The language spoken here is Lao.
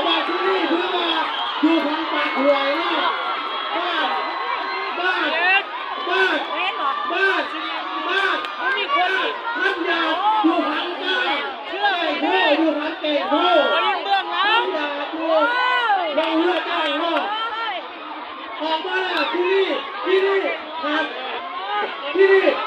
ບ້ານທີ່ນີ້ຄືວ່າຢູ່ທາງປາກຫ້ວຍເນາະ ບ້ານ ບ້ານ ບ້ານ ບ້ານ ບ້ານ ບ້ານ ຄຳຢາດຢູ່ທາງກາງ ແກ້ງໂພຢູ່ທາງແກ້ງໂພ ຄຳຢາດຢູ່ໜອງເຮືອກາງເນາະ ອອກມາແລ້ວທີ່ນີ້ ທີ່ນີ້ ທີ່ນີ້